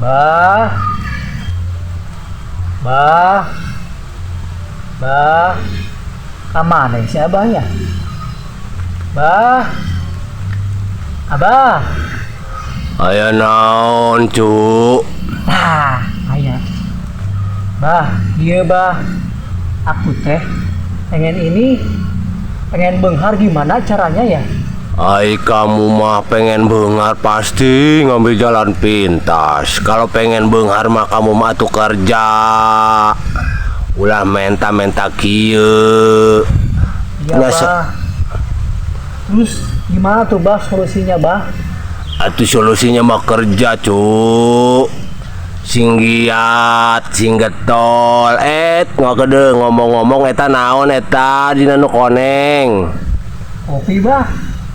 Bah. Bah. Bah. Kamana si abahnya? Bah. Abah. Aya naon, Cu? Ah, aya. Bah, iya bah. Aku teh pengen ini, pengen benghar, gimana caranya ya? Ai kamu mah pengen benghar pasti ngambil jalan pintas. Kalau pengen benghar mah kamu mah tuh kerja. Ulah menta-menta kieu. Iya, bah. Terus gimana tuh, bah, solusinya, bah? Atuh solusinya mah kerja, Cu. Sing giat, sing getol. Ngagede ngomong-ngomong eta naon eta dina nu koneng? Kopi, bah.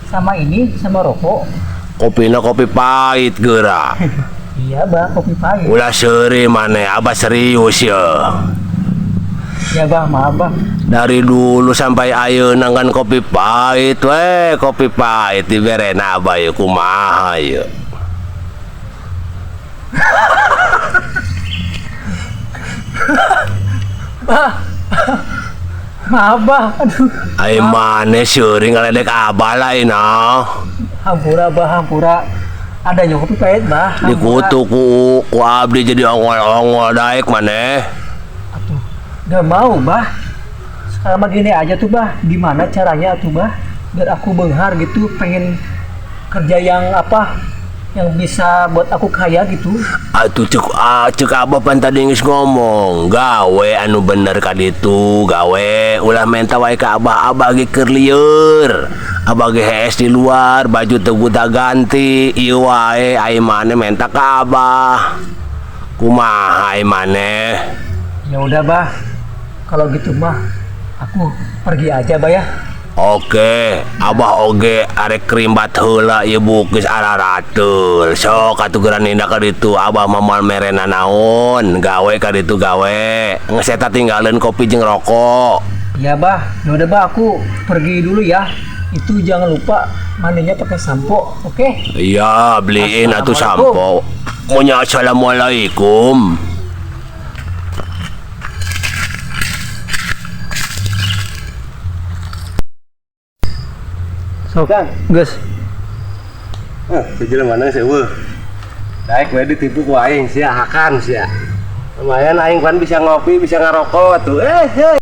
Sama ini, sama rokok. Kopina kopi pahit geura. Iya, bah, kopi pahit. Ulah seuri maneh, abah serius ya. Ya, bah, maaf, bah. Dari dulu sampai ayeuna kan kopi pahit we, kopi pahit diberena abah ieu kumaha ieu. Bah. Maaf, bah. Aduh. Ai maneh seuri ngaledek abah lain ah. Hampura, bah, hampura. Adanya kopi pahit, bah. Dikutuk ku abdi jadi ongol-ongol daek maneh. Atuh, gak mau, bah. Sekarang mah gini aja tuh, bah. Gimana caranya tuh, bah? Biar aku benghar gitu, pengen kerja yang apa? Yang bisa buat aku kaya gitu. Atuh cek abah pan tadi geus ngomong, gawe anu bener ka ditu, gawe ulah menta wae ka abah, abah ge keur lieur. Abah ge hees di luar, baju teu gonta-ganti, ieu wae ai maneh menta ka abah. Kumaha ai maneh? Ya udah, bah. Kalau gitu mah aku pergi aja, bah ya. Oke, abah oge arek kerimbat heula ieu bukis ararateul. Sok atuh geura nindak ka ditu, abah mah moal merena naon, gawe ka ditu gawe. Geus eta tinggalin kopi jeung rokok. Iya, bah. Ya udah, bah, aku pergi dulu ya. Itu jangan lupa mandinya pakai sampo, oke? Iya, beliin atuh sampo. Monya assalamualaikum. Sok, geus. Tujuh mana sih, wuh. Daek we ditipu ku aing sia hakan sia. Lumayan aing pan bisa ngopi, bisa ngarokok tuh.